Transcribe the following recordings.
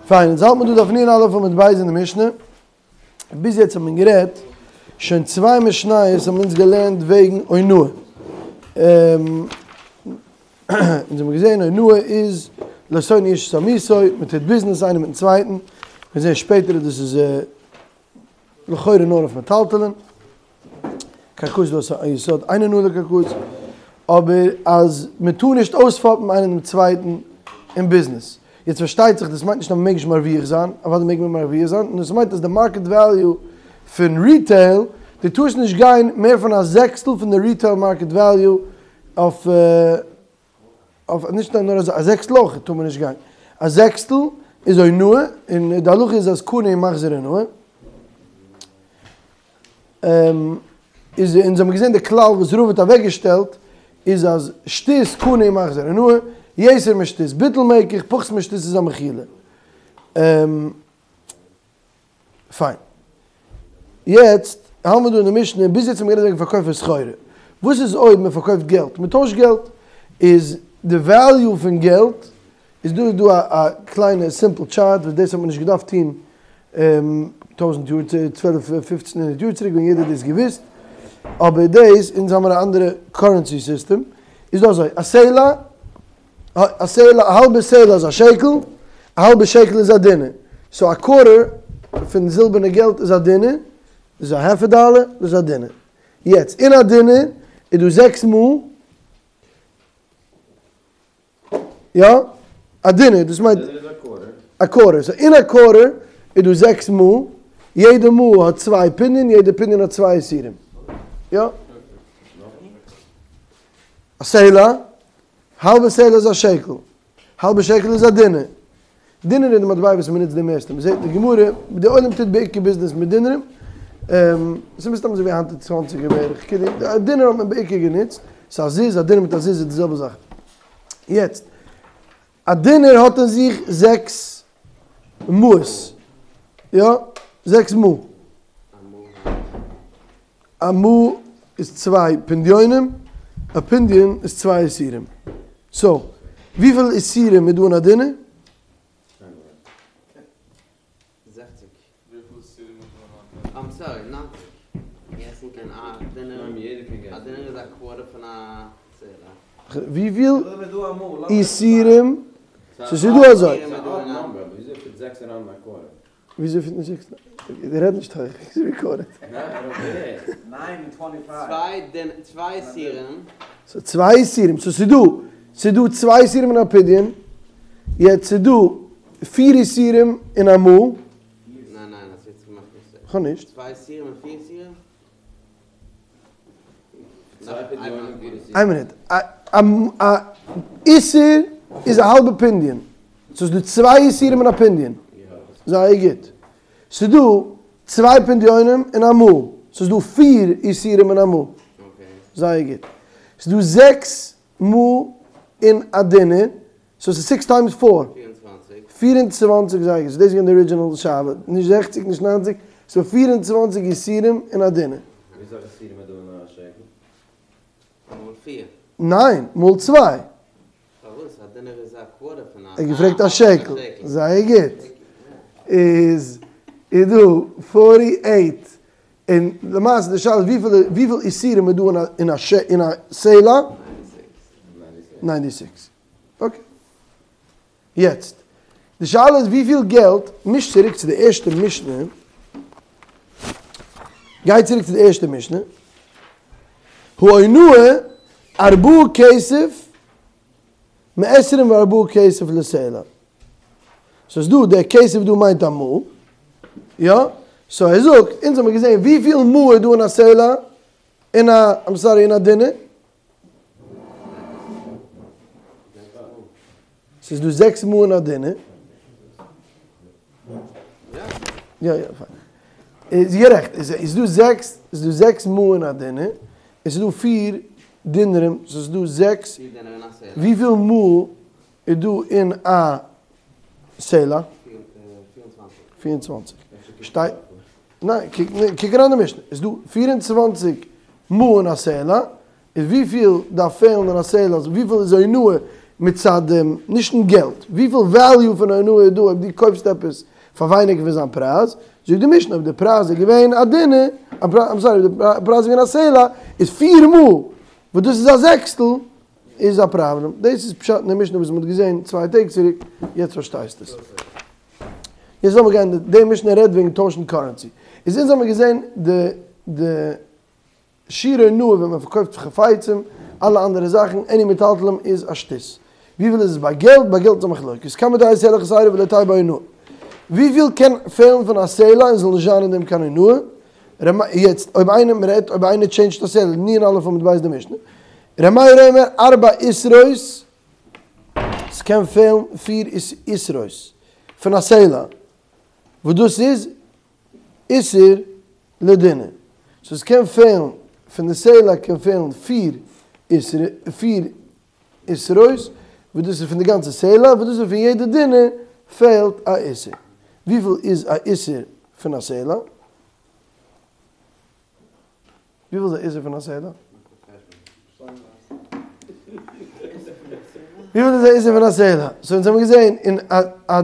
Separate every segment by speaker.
Speaker 1: פיין, אונז האלט מיר דא דף נ"א עמוד ב' אין די משנה. ביז יעצט האט מען גערעדט, שוין צוויי משניות האבן אונז געלערנט וועגן אונאה. אונז האבן געזען אונאה איז לא תונו איש את עמיתו, מען טוט ביזנעס איינער מיטן צווייטן, מיר זעען שפעטער אז דאס איז לכאורה נאר אויף מטלטלין, קרקעות איז דא א יסוד אין אונאה לקרקעות, אבער אז מען טאר נישט אויספאפן איינער דעם צווייטן אין ביזנעס. יעצט פארשטייט זיך דאס מיינט נישט אז מען מעג נישט מרוויח זיין, אוודאי מעג מען מרוויח זיין, נאר ס'מיינט אז די מארקעט וועליו פון ריטעיל, דו טארסט נישט גיין מער פון א זעקסטל פון די ריטעיל מארקעט וועליו אויף אויף נישט נאר א זעקסטל אויך טאר מען נישט גיין, א זעקסטל איז אונאה, און די הלכה איז אז קנה ומחזיר אונאה. איז אונז האבן געזען די כלל וואס רבא האט אוועקגעשטעלט איז אז שתות קנה ומחזיר אונאה, יתר משתות ביטול מקח, פחות משתות איז א מחילה. פיין. יעצט האלט מען דא אין די משנה, ביז יעצט האבן מיר גערעדט וועגן פארקויפן סחורה. וואס איז אויב מען פארקויפט געלט? מען טוישט געלט. איז די וועליו פון געלט, איז דא איז דא א קליינע סימפל טשארט וואס דאס האט מען נישט געדארפט טון טויזנט יאר צוועלף פופצן הונדערט יאר צוריק ווען יעדער האט דאס געוואוסט, אבער דאס אונז האמיר א אנדערע קארענסי סיסטעם, איז דא אזוי, א סלע, א סלע, א האלבע סלע איז א שקל, א האלבע שקל איז א דינר, סאו א קווארטער פון זילבערנע געלט איז א דינר, דאס איז א האלף א דאלער, דאס איז א דינר. יעצט אין א דינר איז דא זעקס מאה. יא? א דינר, דאס מיינט א קווארטער. סאו אין א קווארטער איז דא זעקס מאה, יעדע מאה האט צוויי פונדיון, יעדע פונדיון האט צוויי עשירים. יא? א סלע, האלבע סלע איז א שקל, האלבע שקל איז א דינר. דינר איז די מטבע וואס מ'נוצט די מערסטע, מ'זעט אין די גמרא, די עולם טוט בעיקר ביזנעס מיט דינרים, ס'איז מסתם אזוי ווי היינט די צוואנציגער בערך, כאילו א דינר האט מען בעיקר גענוצט, ס'איז א זוז, א דינר מיט א זוז איז די זעלבע זאך. יעצט, א דינר האט אין זיך זעקס מאות, יא? זעקס מאה. א מאה איז צוויי פונדיונים, א פונדיון איז צוויי עשירים. סאו, וויפיל עשירים איז דא אין א דינר? וויפיל עשירים? סאו ס'איז דא אזוי. וויאזוי פיט מען זעקס? רעד נישט הויך, ס'איז רעקארדעד. סאו צוויי עשירים, סאו ס'איז דא, ס'איז דא צוויי עשירים אין א פדיון, יעצט ס'איז דא פיר עשירים אין א מאה. כ'האב נישט. איין מינוט, א איסר איז א האלבע פונדיון, סאו ס'איז דא צוויי איסרים אין א פונדיון, זייער גוט, ס'איז דא צוויי פונדיונים אין א מאה, ס'איז דא פיר איסרים אין א מאה, זייער גוט, ס'איז דא זעקס מאה אין א דינר, סאו ס'איז סיקס טיימס פאר? 24 זייער גוט, סאו דאס איז געווען די ארידזשינעל שאלה, נישט זעכציג נישט ניינציג, סאו 24 איסרים אין א דינר.
Speaker 2: ווי סאך איסרים איז דא אין א שקל?
Speaker 3: מאל פיר.
Speaker 1: ניין, מאל צוויי.
Speaker 3: פארוואס? א דינר איז א קווארטער פון א.
Speaker 1: ער האט געפרעגט א שקל, זייער גוט. איז איז דא פארטי עיט, און למעשה די שאלה איז וויפיל וויפיל איסרים איז דא אין א אין א סלע? ניינטי סיקס. אקעי. יעצט, די שאלה איז וויפיל געלט, מיש צוריק צו די ערשטע משנה, גיי צוריק צו די ערשטע משנה, האונאה ארבעה כסף מעשרים וארבעה כסף לסלע. סאו איז דא, דער כסף דא מיינט א מאה, יא? סאו ער זאגט, אונז האמיר געזען וויפיל מאה איז דא אין א סלע, אין א, איים סארי, אין א דינר. ס'איז דא זעקס מאה אין א דינר. יא יא פיין. איז גערעכט. איז דא זעקס, איז דא זעקס מאה אין א דינר, און ס'איז דא פיר דינרים, סאו ס'איז דא זעקס, וויפיל מאה איז דא אין א סלע? 24. שטייט, ניין, קוק אריין די משנה, איז דא 24 מאה אין א סלע, איז וויפיל דארף פעלן אין א סלע, וויפיל איז אונאה? מצד דעם, נישט אין געלט, וויפיל וועליו פון אונאה איז דא אויב דו קויפסט עפעס פאר ווייניגער פון זיין פרייז, זאגט די משנה אויב די פרייז איז געווען א דינר, איים סארי, אויב די פרייז איז געווען א סלע, איז פיר מאל, וואס דאס איז א זעקסטל, איז א פראבלעם. דאס איז פשט אין די משנה וואס מען האט געזען צוויי טעג צוריק, יעצט פארשטייסטו עס. יעצט לאמיר גיין, די משנה רעדט וועגן טוישן קארענסי. איז אונז האמיר געזען די די שיעור אונאה ווען מען פארקויפט חפצים, אלע אנדערע זאכן, עני מטלטלים איז א שטות. וויפיל איז עס ביי געלט? ביי געלט איז א מחלוקת. כמה תהא סלע חסרה ולא תהא בה אונאה. וויפיל קען פעלן פון א סלע און זאל נישט זיין אין דעם קיין אונאה? יעצט אויב איינער מ'רעדט אויב איינער טשעינדזשט א סלע, נון אלף עמוד ב' די משנה. ר' מאיר אומר ארבע איסרות, ס'קען פעלן פיר איסרות פון א סלע, וואס דאס איז איסר לדינר. סאו ס'קען פעלן, פון די סלע קען פעלן פיר איסר, פיר איסרות, וואס דאס איז פון די גאנצע סלע, וואס דאס איז פון יעדע דינר פעלט א איסר. וויפיל איז א איסר פון א סלע? וויפיל איז א איסר פון א סלע? וויפיל איז א איסר פון א סלע? סאו אונז האבן געזען אין א א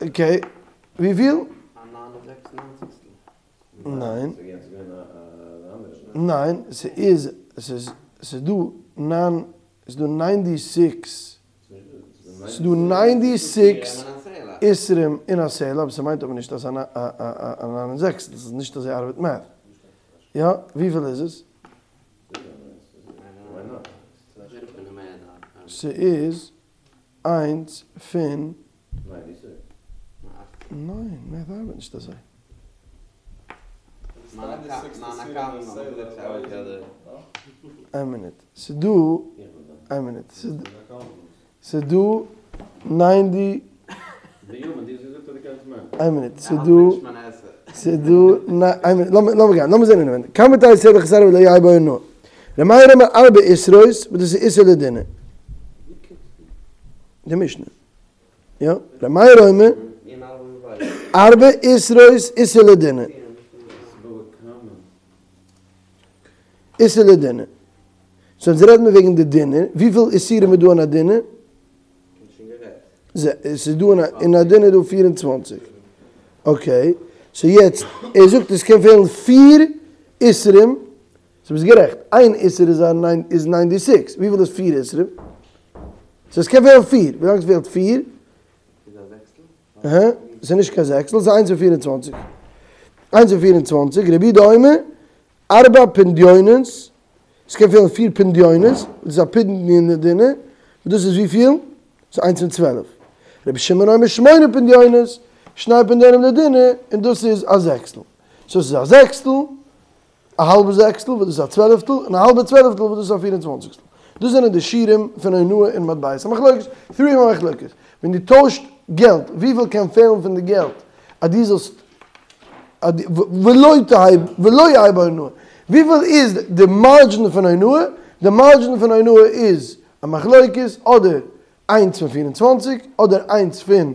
Speaker 1: אקעי, וויפיל? ניין. ניין, ס'איז, ס'איז, ס'איז דא ניין, ס'איז דא ניינטי סיקס, ס'איז דא ניינטי סיקס איסרים אין א סלע, אבער ס'מיינט אבער נישט אז א ניין און זעקס, דאס איז נישט אזוי ארבעט מעט. יא? וויפיל איז עס? ס'איז איינס פון. ניין, מעט ארבעט נישט אזוי. איין מינוט, ס'דא, איין מינוט, ס'דא ניינטי, איין מינוט, ס'דא, ס'דא, איין מינוט, לאמיר גיין, לאמיר זען אינעווייניג, כמה תהא סלע חסרה ולא יהא בה אונאה, ר' מאיר אומר ארבע איסרות, וואס דאס איז איסר לדינר. די משנה. יא, ר' מאיר אומר, ארבע איסרות איסר לדינר. איסר לדינר. סאו יעצט רעדט מען וועגן די דינר, וויפיל איסרים איז דא אין א דינר? ס'איז דא אין א דינר איז דא 24. אקעי, סאו יעצט, ער זאגט עס קען פעלן פיר איסרים, סאו ביסט גערעכט, איין איסר איז א ניין איז ניינטי סיקס, וויפיל איז פיר איסרים? סאו עס קען פעלן פיר, ווילאנג עס פעלט פיר?
Speaker 3: איז א זעקסטל?
Speaker 1: אהה, ס'איז נישט קיין זעקסטל, ס'איז איינס פון פיר און צוואנציג. איינס פון פיר און צוואנציג, רבי יהודה אומר, ארבע פונדיונות, עס קען פעלן פיר פונדיונות, דאס איז א פונדיון לדינר, דאס איז וויפיל? ס'איז איינס פון 12. רבי שמעון אומר שמונה פונדיונות, שני פונדיונים לדינר, און דאס איז א זעקסטל. סאו ס'איז א זעקסטל, א האלבע זעקסטל וואס דאס איז א צוועלפטל, און א האלבע צוועלפטל וואס דאס איז א פיר און צוואנציגסטל. דאס זענען די שיעורים פון אונאה און מטבעות. א מחלוקת, תרי מחלוקת. ווען דו טוישט געלט, וויפיל קען פעלן פון די געלט אז דו זאלסט, ולא תהא, ולא יהא בה אונאה. וויפיל איז די מארדזשין פון אונאה? די מארדזשין פון אונאה איז א מחלוקת, אדער איינס פון 24, אדער איינס פון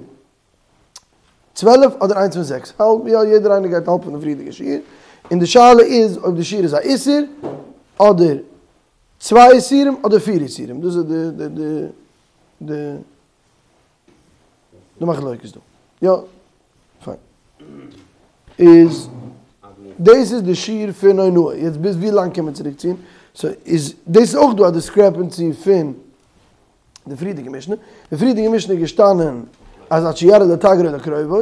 Speaker 1: 12 אדער איינס פון זעקס האלב, יא יעדער איינער גייט האלב פון די פריערדיגע שיעור, און די שאלה איז אויב די שיעור איז א איסר, אדער צוויי איסרים אדער פיר איסרים, דאס איז די די די די די מחלוקת דא, יא, פיין. איז דאס איז די שיעור פון אונאה, יעצט ביז ווי לאנג קען מען צוריק ציען? סאו איז דאס איז אויך דא א דיסקרעפענסי פון די פריערדיגע משנה, די פריערדיגע משנה איז געשטאנען אז עד שיראה לתגרו לקרובו,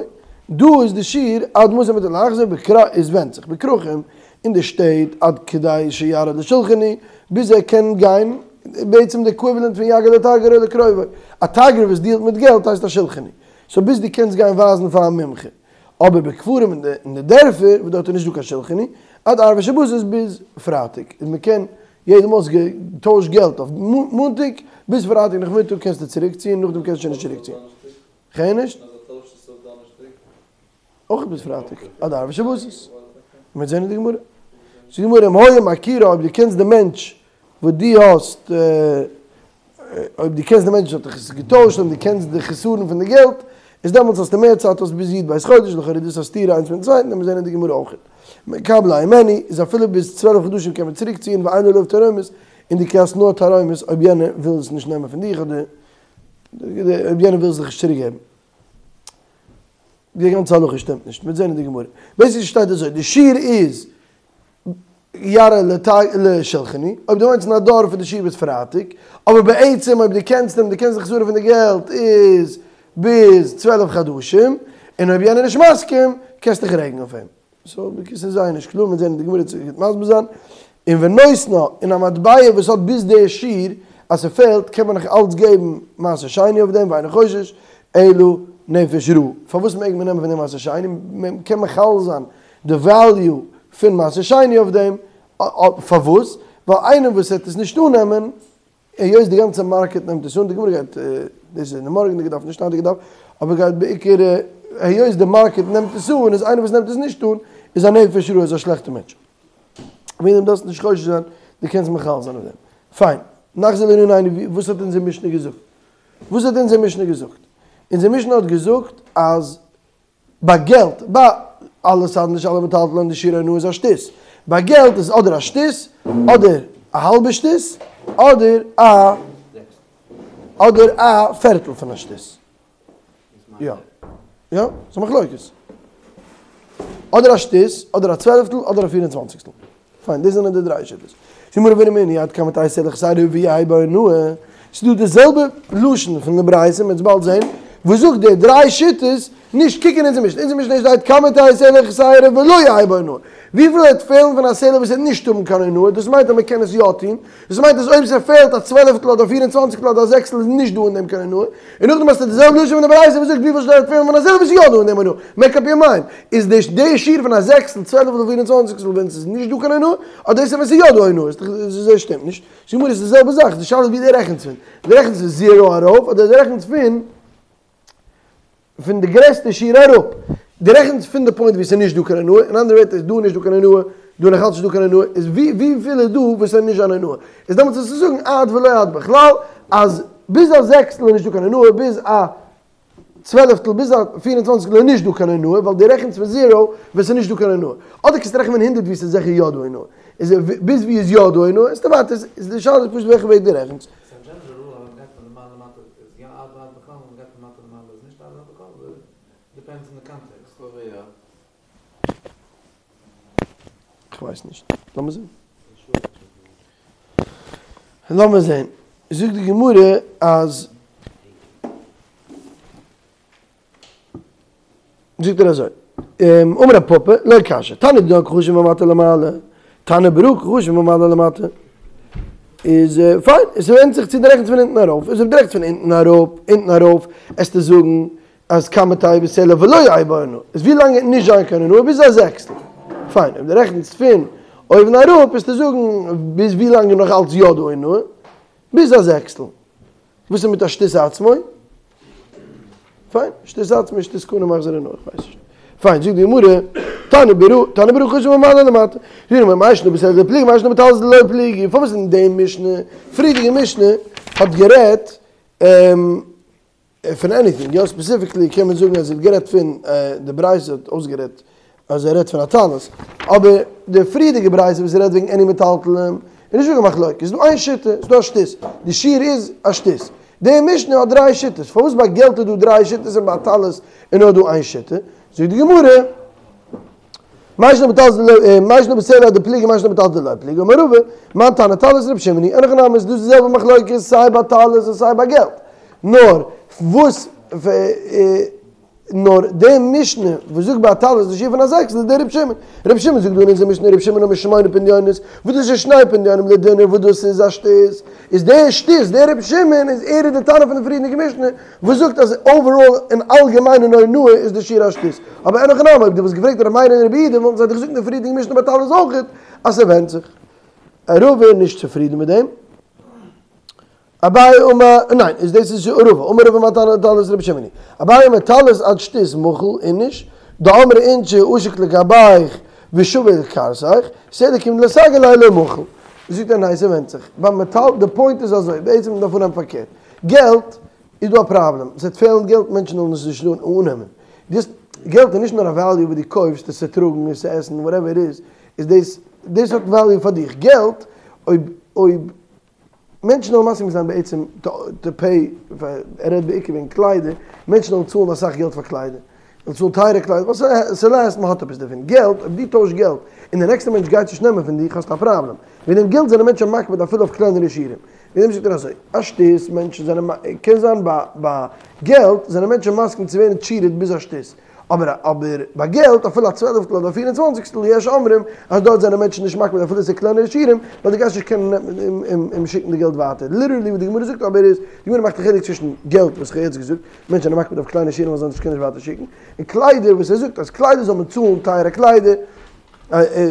Speaker 1: דא איז די שיעור עד מתי מותר לחזור בכ איז ווענדט זיך בכרכים אין די שטעט עד כדי שיראה לשולחני ביז ער קען גיין, בעצם די עקוויוועלענט פון יגע לתגרו לקרובו, א תגר וואס דיעלט מיט געלט הייסט א שולחני, סאו ביז דו קענסט גיין ווייזן פאר א מומחה, אבער בכפרים אין די דערפער וואס דארט איז נישט דא קיין שולחני, עד ערבי שבתות ביז פרייטאג, און מען קען יעדע מאל האסט געטוישט געלט אויף מאנטאג, ביז פרייטאג נאכמיטאג קענסטו צוריק ציען, נאכדעם קענסטו שוין נישט צוריק ציען. כ'הער נישט? אויך ביז פרייטאג, עד ערבי שבתות. מ'וועט זען אין די גמרא. זאגט די גמרא, אם היה מכירו, אויב דו קענסט די מענטש וואס דו האסט, אויב דו קענסט די מענטש וואס האט דיך עס געטוישט, און דו קענסט די חסרון פון די געלט, איז דעמאלטס האסטו מער צייט האסט ביז י"ב חודש, לכאורה איז דאס א סתירה איינס מיטן צווייטן, וועט מען זען אין די גמרא אויך. מקבלה הימנו, איז אפילו ביז 12 חדשים קען מען צוריק ציען ואין עליו תרעומת, און דו קענסט נאר תרעומת אויב יענער וויל עס נישט נעמען פון דיך אדער. אויב יענער וויל זיך נישט צוריק געבן. די גאנצע הלכה שטימט נישט, מ'וועט זען אין די גמרא. בעיסיקלי שטייט אזוי, די שיעור איז יראה לשלחני, אויב דו וואוינסט אין א דארף איז די שיעור ביז פרייטאג, אבער בעצם אויב דו קענסט אים, דו קענסט די חזרה פון די געלט איז ביז 12 חדשים, און אויב יענער איז נישט מסכים, קענסטו דיך רעגן אויף אים. סאו בקיצור ס'איז זייער נישט קלאר, מ'וועט זען אין די גמרא צו גוט מסביר זיין. און ונותנה, און א מטבע וואס האט ביז די שיעור, אז ס'פעלט קען מען נאך אלץ געבן מעשר שני אויף דעם, ואינו חושש, אלא נפש רעה. פארוואס מעג מען נעמען פון דעם מעשר שני? מען קען מחלל זיין די וועליו פון מעשר שני אויף דעם, פארוואס? ווייל איינער וואס וועט עס נישט אננעמען, היות די גאנצע מארקעט נעמט עס אן, די גמרא גייט, דאס איז אין די מארגענדיגע דף, נישט היינטיגע דף, אבער גייט בעיקר, היות די מארקעט נעמט עס אן, איז איינער וואס נעמט עס נישט אן, איז א נפש רעה, איז א שלעכטע מענטש. וועגן דעם דארפסטו נישט חושש זיין, דו קענסט מחלל זיין אויף דעם. פיין, נחזור לענינינו, וואס האט אונזער משנה געזאגט? וואס האט אונזער משנה געזאגט? אונזער משנה האט געזאגט אז ביי געלט, ביי אלעס אנדערש אלע מטלטלין די שיעור אונאה איז א שטות. ביי געלט איז אדער א שטות, אדער א האלבע שטות, אדער א אדער א פערטל פון א שטות. יא. יא, ס'איז א מחלוקת. אדער א שטות, אדער א צוועלפטל, אדער א פיר און צוואנציגסטל. פיין, דאס זענען די דריי שיטות. זאגט די גמרא ורמינהי עד כמה תהא סלע חסרה ויהא בה אונאה. ס'איז דא די זעלבע לשון פון די ברייתא, מ'וועט עס באלד זען, וואס זאגט די דריי שיטות, נישט קוק אין אונזער משנה, אונזער משנה שטייט כמה תהא סלע חסרה ולא יהא בה אונאה. וויפיל וועט פעלן פון א סלע וואס וועט נישט האבן קיין אונאה, דאס מיינט אז מ'קען עס יא טון, דאס מיינט אז אויב ס'פעלט א צוועלפטל אדער פיר און צוואנציגסטל אדער א זעקסטל איז נישט דא אין דעם קיין אונאה, און נאכדעם האסטו די זעלבע לשון פון די ברייתא וואס זאגט וויפיל וועט פעלן פון א סלע וואס איז יא דא אין דעם אונאה, מעיק אפ יור מיינד, איז די די שיעור פון א זעקסטל, צוועלפטל, פיר און צוואנציגסטל ווען ס'איז נישט דא קיין אונאה, אדער איז עס ווען ס'איז יא דא אונאה, איז דאך דאס שטימט נישט, זאגט די גמרא ס'איז די זעלבע זאך, די שאלה איז ווי דו רעכנסט פון, דו רעכנסט פון זירא ארויף אדער דו רעכנסט פון פון די גרעסטע שיעור אראפ. דו רעכנסט פון די פוינט ווי ס'איז נישט דא קיין אונאה, אין אנדערע ווערטער איז דא נישט דא קיין אונאה, דא נאך אלץ נישט דא קיין אונאה, איז ווי וויפיל איז דא וואס איז נישט אן אונאה? איז דעמאלטס וועסטו זאגן עד ולא עד בכלל, אז ביז א זעקסטל איז נישט דא קיין אונאה, ביז א צוועלפטל, ביז א פיר און צוואנציגסטל איז נישט דא קיין אונאה, ווייל דו רעכנסט פון זירא ווען ס'איז נישט דא קיין אונאה. אדער קענסטו רעכענען פון הונדערט ווי ס'איז זיכער יא דא אונאה. איז ביז ווי איז יא דא אונאה? איז ווייטער איז די שאלה איז פשוט וועלכע וועג דו רעכנסט.
Speaker 4: ס'איז א דזשענערעל רול אז ווען מ'גייט פון למעלה למטה איז יא עד ועד בכלל און ווען מ'גייט פון מטה למעלה איז נישט עד ועד בכלל אדער דיפענדס אן די קאנטעקסט?
Speaker 3: לכאורה יא.
Speaker 1: כ'ווייס נישט. לאמיר זען. לאמיר זען. זאגט די גמרא אז. זאגט ער אזוי, אמר רב פפא, לא קשיא, תנא דידן קא חשיב ממטה למעלה, תנא ברא קא חשיב ממעלה למטה. איז פיין, עס ווענדט זיך צו דו רעכנסט פון אונטן ארויף, איז אויב דו רעכנסט פון אונטן אראפ, אונטן ארויף, עסטו זאגן אז כמה תהא בסלע ולא יהא בה אונאה, איז ווי לאנג וועט נישט זיין קיין אונאה ביז א זעקסטל, פיין, אויב דו רעכנסט פון אויבן אראפ וועסטו זאגן ביז ווי לאנג איז נאך אלץ יא דא אונאה, ביז א זעקסטל. וואס איז מיט א שטות עצמו? פיין, שטות עצמו, שטות קנה מחזיר אונאה, איך ווייס נישט. פיין, זאגט די גמרא, תנא ברא, תנא ברא קא חשיב ממעלה למטה. זאגט די גמרא, מאי שנא בסלע דפליגי, מאי שנא בטלית דלא פליגי. פארוואס אין די משנה, פריערדיגע משנה האט גערעדט פון עניטינג, יא ספעסיפיקלי קען מען זאגן אז ער האט גערעדט פון, די ברייתא האט אויסגערעדט אז ער רעדט פון א טלית, אבער די פריערדיגע ברייתא וואס רעדט וועגן עני מטלטלין איז נישטא קיין מחלוקת, איז דא איין שיטה, איז דא א שטות, די שיעור איז א שטות. די משנה האט דריי שיטות, פארוואס ביי געלט איז דא דריי שיטות און ביי טלית איז נאר דא איין שיטה? זאגט די גמרא, מאי שנא בטלית דלא, מאי שנא בסלע דפליגי מאי שנא בטלית דלא פליגי, אמר רבא, מאן תנא טלית רבי שמעון היא, אין הכי נמי איז דאס די זעלבע מחלוקת סיי ביי טלית און סיי ביי געלט, נאר וואס נאר די משנה וואס זאגט ביי א טלית די שיעור פון א זעקסטל איז דער רבי שמעון. רבי שמעון זאגט דא אין אונזער משנה רבי שמעון אומר שמונה פונדיונות, וואס דאס איז שני פונדיונים לדינר וואס דאס איז א שטות, איז דער שטות דער רבי שמעון איז ער איז די תנא פון די פריערדיגע משנה וואס זאגט אז אוועראל אין אלגעמיין אין אונאה איז די שיעור א שטות. אבער אין הכי נמי אויב דו וואלסט געפרעגט רבי מאיר און רבי יהודה וואלטן זיי דיר געזאגט אין די פריערדיגע משנה ביי טלית אויכעט אז ס'ווענדט זיך. רבא איז נישט צופרידן מיט דעם. אביי אמר, ניין, איז דאס איז רבא, אמר רבא מאן תנא טלית רבי שמעון היא, אביי אמר טלית עד שתות מכיל איניש, דאמרי אינשי עשוק לגבייך ושביק לכרסייך, סלע כיון דלא סגי ליה לא מכיל. זאגט ער ניין ס'ווענדט זיך, ביי מעטאל, די פוינט איז אזוי, בעצם מ'דארף אנהייבן פארקערט, געלט איז דא א פראבלעם, ס'וועט פעלן געלט מענטשן וועלן עס נישט אננעמען, דאס געלט איז נישט נאר א וועליו וואס דו קויפסט עס צו טראגן עס צו עסן וואטעווער איט איז, איז דאס דאס האט וועליו פאר דיך, געלט אויב אויב. מענטשן זאלן מסכים זיין בעצם טו פעי, ער רעדט בעיקר וועגן קליידער, מענטשן זאלן צאלן אסאך געלט פאר קליידער, זאלן צאלן טייערע קליידער, ווייל ס'לעסט, מ'האט עפעס דערפון. געלט, אויב דו טוישט געלט און די נעקסטע מענטש גייט נישט נעמען פון דיך האסטו א פראבלעם. וועגן דעם געלט זענען מענטשן מקפיד אפילו אויף קלענערע שיעורים. וועגן דעם זאגט ער אזוי, א שטות, מענטשן זענען, קען זיין ביי ביי געלט זענען מענטשן מסכים צו ווערן טשיטעד ביז א שטות. אבער אבער ביי געלט אפילו א צוועלפטל אדער א פיר און צוואנציגסטל יש אומרים אז דארט זענען מענטשן נישט מקפיד אפילו ס'איז קלענערע שיעורים ווייל דו גייסט נישט קענען אים שיקן די געלט ווייטער. ליטערלי וואס די גמרא זאגט אבער איז, די גמרא מאכט א חילוק צווישן געלט וואס כ'האב יעצט געזאגט, מענטשן זענען מקפיד אויף קליינע שיעורים ווייל זיי קענען נישט ווייטער שיקן, און קליידער וואס ער זאגט אז קליידער זאל מען צאלן טייערע קליידער,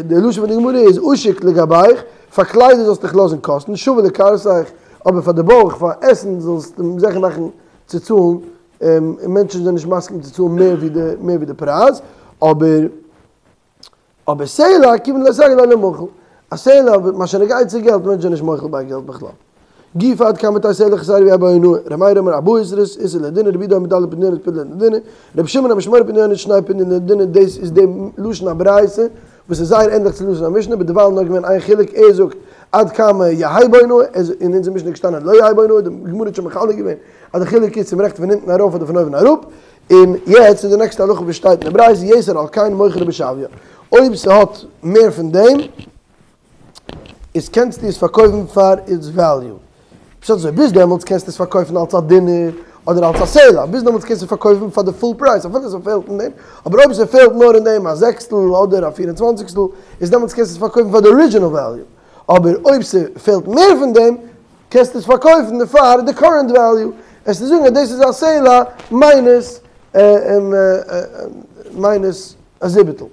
Speaker 1: די לשון פון די גמרא איז עשוק לגביך, פאר קליידער זאלסטו דיך לאזן קאסטן, שווה לכרסך, אבער פאר די בויך, פאר עסן זאלסטו זיכער מאכן צו צאלן, און מענטשן זענען נישט מסכים צו צאלן מער ווי די מער ווי די פרייז, אבער אבער סלע כיוון דלא סגי ליה לא מחיל, א סלע מה שנוגע צו געלט מענטשן זענען נישט מוחל ביי געלט בכלל. גופא עד כמה תהא סלע חסרה ויהא בה אונאה, ר' מאיר אומר ארבעה עשר איסר לדינר רבי יהודה אומר ד' פונדיונות פונדיון לדינר, רבי שמעון אומר שמונה פונדיונות שני פונדיון לדינר דאס איז די לשון הברייתא וואס איז זייער ענדליך צו לשון המשנה אבער דערווייל נאר געווען איין חילוק ער זאגט עד כמה יהא בה אונאה אין אונזער משנה איז געשטאנען לא יהא בה אונאה די גמרא האט שוין מחלק געווען אז די חילוק איז צו מ'רעכנט פון אונטן ארויף אדער פון אויבן אראפ און יעצט איז די נעקסטע הלכה וואס שטייט אין די ברייתא יתר על כן מוכרו בשוויה אויב ס'האט מער פון דעם איז קענסטו עס פארקויפן פאר איטס וועליו. פשט אזוי, ביז דעמאלטס קענסטו עס פארקויפן אלס א דינר אדער אלס א סלע, ביז דעמאלטס קענסטו עס פארקויפן פאר די פול פרייז אפילו ס'פעלט אין דעם, אבער אויב ס'פעלט נאר אין דעם א זעקסטל אדער א פיר און צוואנציגסטל, איז דעמאלטס קענסטו עס פארקויפן פאר די ארידזשינעל וועליו, אבער אויב ס'פעלט מער פון דעם, קענסטו עס פארקויפן פאר די קארענט וועליו, וועסטו זאגן אז דאס איז א סלע מיינוס מיינוס א זיבעטל.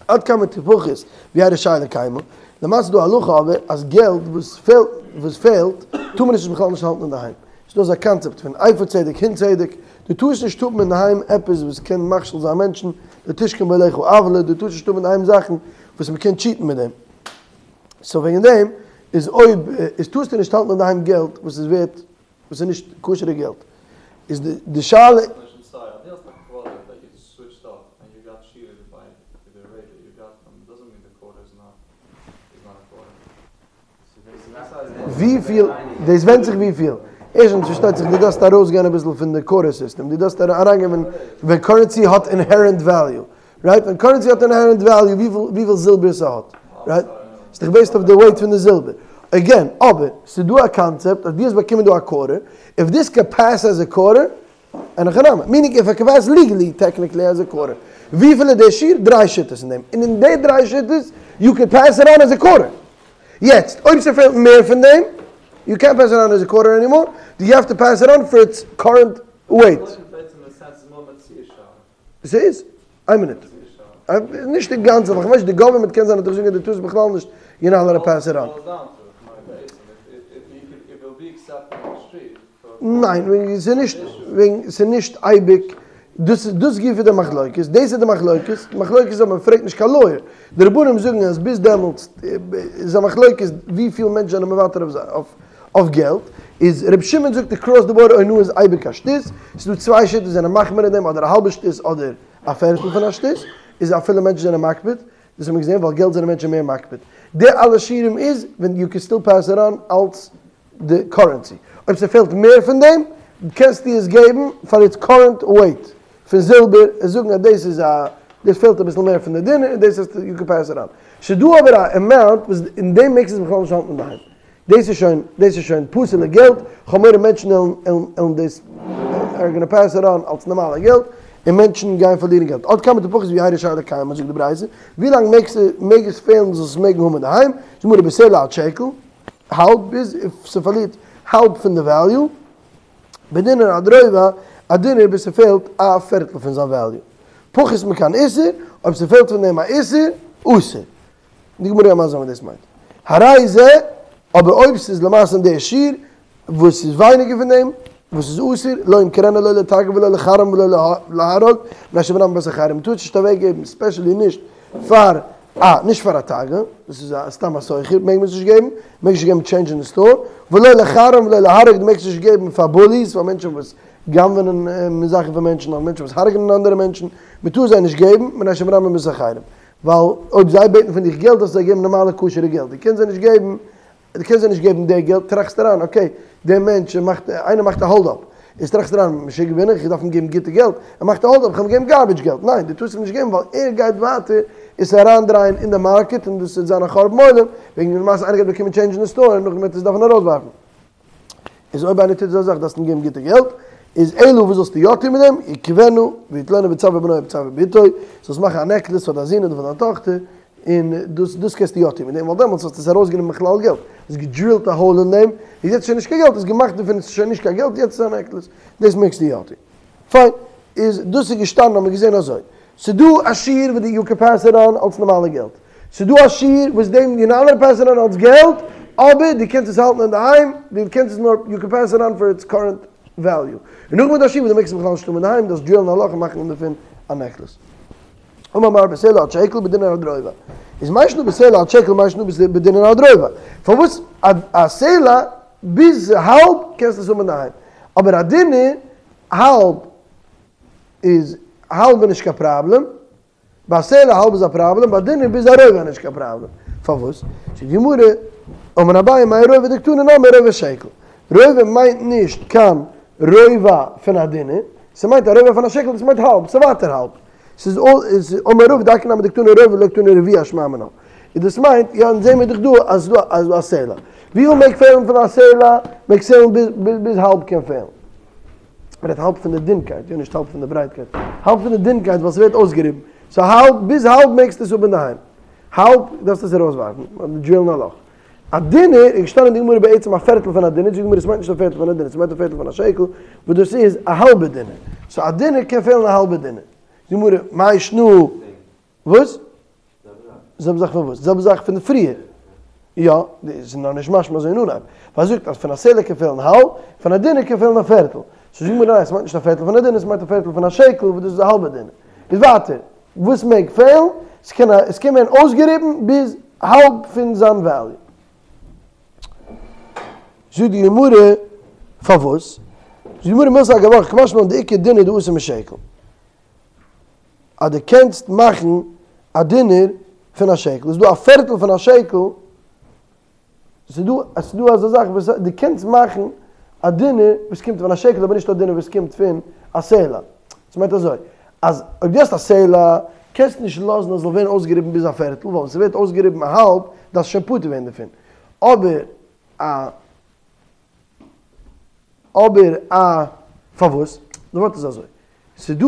Speaker 1: עד כמה תפחת ויהא רשאי לקיימה, למעשה איז דא א הלכה אבער אז געלט וואס פעלט וואס פעלט טאר מען עס בכלל נישט האלטן אינדערהיים, ס'איז דא אזא קאנצעפט פון איפה צדק הון צדק, דו טארסט נישט האבן אינדערהיים עפעס וואס קען מכשיל זיין מענטשן, לא תשכון באהליך עוולה, דו טארסט נישט האבן אינדערהיים זאכן וואס מ'קען טשיטן מיט דעם, סאו וועגן דעם איז אויב איז טארסטו נישט האלטן אינדערהיים געלט וואס איז ווערט וואס איז נישט כשר'ע געלט, איז די שאלה. וויפיל, דאס ווענדט זיך וויפיל. ערשטנס פארשטייט זיך דו דארפסט ארויסגיין אביסל פון די קווארטער סיסטעם, דו דארפסט אריינגיין ווען ווען קארענסי האט אינהערענט וועליו, רייט? ווען קארענסי האט אינהערענט וועליו וויפיל וויפיל זילבער ס'האט, רייט? ס'איז דאך בעיסד אויף די וועיט פון די זילבער. עגעין, אבער ס'איז דא א קאנצעפט אז דו האסט באקומען דא א קווארטער, איף דיס קען פעס עז א קווארטער, אין הכי נמי, מינינג איף איט קען פעס ליגעלי טעקניקלי עז א קווארטער, וויפיל איז דער שיעור? דריי שיטות אין דעם, און אין די דריי שיטות יו קען פעס איט אן עז א קווארטער. יעצט אויב ס'פעלט מער פון דעם, יו קענט פעס איט אן עז א קווארטער ענימאר, יו העוו טו פעס איט אן פאר איטס קארענט וועיט. ס'איז? איין מינוט. נישט די גאנצע, ווייל כ'ווייס נישט די גאווערמענט קען זיין האט דאך געזאגט אז דו טארסט בכלל נישט יו נאט אלאוד טו פעס איט אן. ניין, וועגן ס'איז נישט, וועגן ס'איז נישט אייביג, דאס איז דאס גופא די מחלוקת, דאס איז די מחלוקת, די מחלוקת איז אז מען פרעגט נישט קיין לויער, די רבנים זאגן אז ביז דעמאלטס איז א מחלוקת וויפיל מענטשן זענען מוותר אויף אויף געלט, איז ר' שמעון זאגט אקראס די באורד אונאה איז אייביג א שטות, ס'איז דא צוויי שיטות זענען מחמיר אין דעם אדער א האלבע שטות אדער א פערטל פון א שטות, איז אפילו מענטשן זענען מקפיד, דאס האט מען געזען ווייל געלט זענען מענטשן מער מקפיד, די אלע שיעורים איז ווען יו קען סטיל פעס איט אן אלס די קארענסי, אויב ס'פעלט מער פון דעם קענסטו עס געבן פאר איטס קארענט וועיט פון זילבער און זאגן אז דאס איז א דאס פעלט אביסל מער פון די דינר און דאס האסטו יו קען פעס איט אן. ס'איז דא אבער א אמאונט וואס אין דעם מעגסטו עס בכלל נישט האלטן אינדערהיים. דאס איז שוין דאס איז שוין פסול'ע געלט, כ'האב מורא מענטשן עלן עלן עלן דאס אר גאנא פעס איט אן אלס נארמאלע געלט און מענטשן גייען פארלירן געלט. עד כמה תפחת ויהא רשאי לקיימה זאגט די ברייתא, ווי לאנג מעגסטו מעג עס פעלן זאלסט עס מעגן האבן אינדערהיים, זאגט די גמרא בסלע עד שקל, האלב ביז ס'פארלירט האלב פון די וועליו, בדינר עד רובע, א דינר ביז ס'פעלט א פערטל פון זיין וועליו. פחות מכאן איסור, אויב ס'פעלט פון דעם א איסור, אסור. די גמרא גייט מסביר זיין וואס דאס מיינט. הרי זה, אבער אויב ס'איז למעשה אין די שיעור וואס איז ווייניגער פון דעם, וואס איז אסור, לא ימכרנה לא לתגר ולא לחרם ולא להרוג, מפני שמרמין בו את האחרים, מ'טאר עס נישט אוועקגעבן, ספעשעלי נישט פאר א, נישט פאר א תגר, דאס איז א סתם א סוחר, מעג מען עס נישט געבן, מעג נישט געבן טשעינדזש אין די סטאר, ולא לחרם ולא להרוג, דו מעגסט נישט געבן פאר בוליס, פאר מענטשן וואס גנב'נען זאכן פון מענטשן, אדער מענטשן וואס הרג'נען אנדערע מענטשן, מען טאר זיי נישט געבן, מפני שמרמין בו את האחרים, ווייל אויב זיי בעטן פון דיך געלט דארפסטו זיי געבן נארמאלע כשר'ע געלט, דו קענסט זיי נישט געבן. דו קענסט זיי נישט געבן די געלט, טראכסט אריין, אקעי, דער מענטש מאכט, איינער מאכט א האלד אפ, איז טראכסט אריין, משוגע בין איך, איך דארף אים געבן גוטע געלט, ער מאכט א האלד אפ, איך וועל אים געבן גארבידזש געלט, ניין, דו טארסט אים נישט געבן ווייל ער גייט ווייטער עס אריינדרייען אין די מארקעט און דאס וועט זיין א חורבן עולם, וועגן למעשה איינער גייט באקומען טשעינדזש אין די סטאר און נאכדעם וועט ער עס דארפן ארויסווארפן. איז אויב איינער טוט אזא זאך דארפסטו אים געבן גוטע געלט, איז אלא וואס זאלסטו יא טון מיט דעם, יקבנה ויתלנה בצוואר בנו או בצוואר בתו, זאלסט מאכן א נעקלעס פאר דיין זון אדער פאר דיין טאכטער, און דאס דאס קענסטו יא טון מיט דעם, ווייל דעמאלטס האסטו עס ארויסגענומען מכלל געלט, האסט געדרילט א האול אין דעם, איז יעצט שוין נישט קיין געלט, האסט געמאכט דערפון עס איז שוין נישט קיין געלט, יעצט איז א נעקלעס, דאס מעגסטו יא טון. פיין, איז דאס איז געשטאנען האט מען געזען אזוי, ס'דא א שיעור וואס די יו קען פעס איט אן אלס נארמאלע געלט, ס'דא א שיעור וואס דעם יו נאט אלאוד פעס איט אן אלס געלט, אבער דו קענסט עס האלטן אינדערהיים, דו קענסט עס נאר יו קען פעס איט אן פאר איטס קארענט וועליו. און נאכדעם איז דא א שיעור וואס דו מעגסט עס בכלל נישט האבן אינדערהיים, דארפסט דרילן א לאך און מאכן דערפון א נעקלעס. אמר מר בסלע עד שקל בדינר עד רובע. איז מאי שנא בסלע עד שקל מאי שנא בדינר עד רובע. פארוואס א סלע ביז האלב קענסטו עס האבן אינדערהיים, אבער א דינר האלב איז האלב איז נישט קיין פראבלעם, ביי א סלע האלב איז א פראבלעם, ביי דינר ביז א רובע איז נישט קיין פראבלעם. פארוואס? זאגט די גמרא, אמר אביי מאי רובע דקתני נמי רובע שקל. רובע מיינט נישט קיין רובע פון א דינר, ס'מיינט א רובע פון א שקל, דאס מיינט האלב, ס'איז ווייטער האלב. ס'איז אמר רבא דאכי נמי דקתני רובע ולא קתני רביע שמע מינה. און דאס מיינט, יא אונז זעהן מיר דאך דא אז ס'איז דא א סלע. וויפיל מעג פעלן פון א סלע? מעג פעלן ביז האלב קען פעלן. מ'רעדט האלב פון די דינקייט, יא נישט האלב פון די ברייטקייט. האלב פון די דינקייט ווייל ס'ווערט אויסגעריבן. סאו האלב, ביז האלב מעגסטו עס האבן אינדערהיים. האלב דארפסטו עס ארויסווארפן, דרילן א לאך. א דינר איז געשטאנען אין די גמרא בעצם א פערטל פון א דינר, זאגט די גמרא עס מיינט נישט א פערטל פון א דינר, עס מיינט א פערטל פון א שקל, וואס דאס איז א האלבע דינר. סאו א דינר קען פעלן א האלבע דינר. זאגט די גמרא, מאי שנא, וואס? זעלבע זאך פון וואס? זעלבע זאך פון פריער. יא, ס'איז נאר נישט משמע אזוי אין אנהייב. ווייל ער זאגט אז פון א סלע קען פעלן האלב, פון א דינר קען פעלן א פערטל. סאו זאגט די גמרא ניין, עס מיינט נישט א פערטל פון א דינר, עס מיינט א פערטל פון א שקל, וואס דאס איז א האלבע דינר. איז ווייטער, וואס מעג פעלן? ס'קען עס קען ווערן אויסגעריבן ביז האלב פון זיין וועליו. זאגט די גמרא, פארוואס? זאגט די גמרא מילתא אגב אורחא קא משמע לן דאיכא דינר דאתי משקל. אז דו קענסט מאכן א דינר פון א שקל, איז דא א פערטל פון א שקל, ס'איז דא, עס איז דא אזא זאך וואס דו קענסט מאכן א דינר וואס קומט פון א שקל אבער נישט א דינר וואס קומט פון א סלע. דאס מיינט אזוי, אז אויב דו האסט א סלע, קענסטו נישט לאזן אז עס זאל ווערן אויסגעריבן ביז א פערטל, ווייל ווען ס'ווערט אויסגעריבן א האלב, דארפסטו שוין פטור ווערן דערפון. אבער א. אבער א. פארוואס? די ווארט איז אזוי, ס'דא,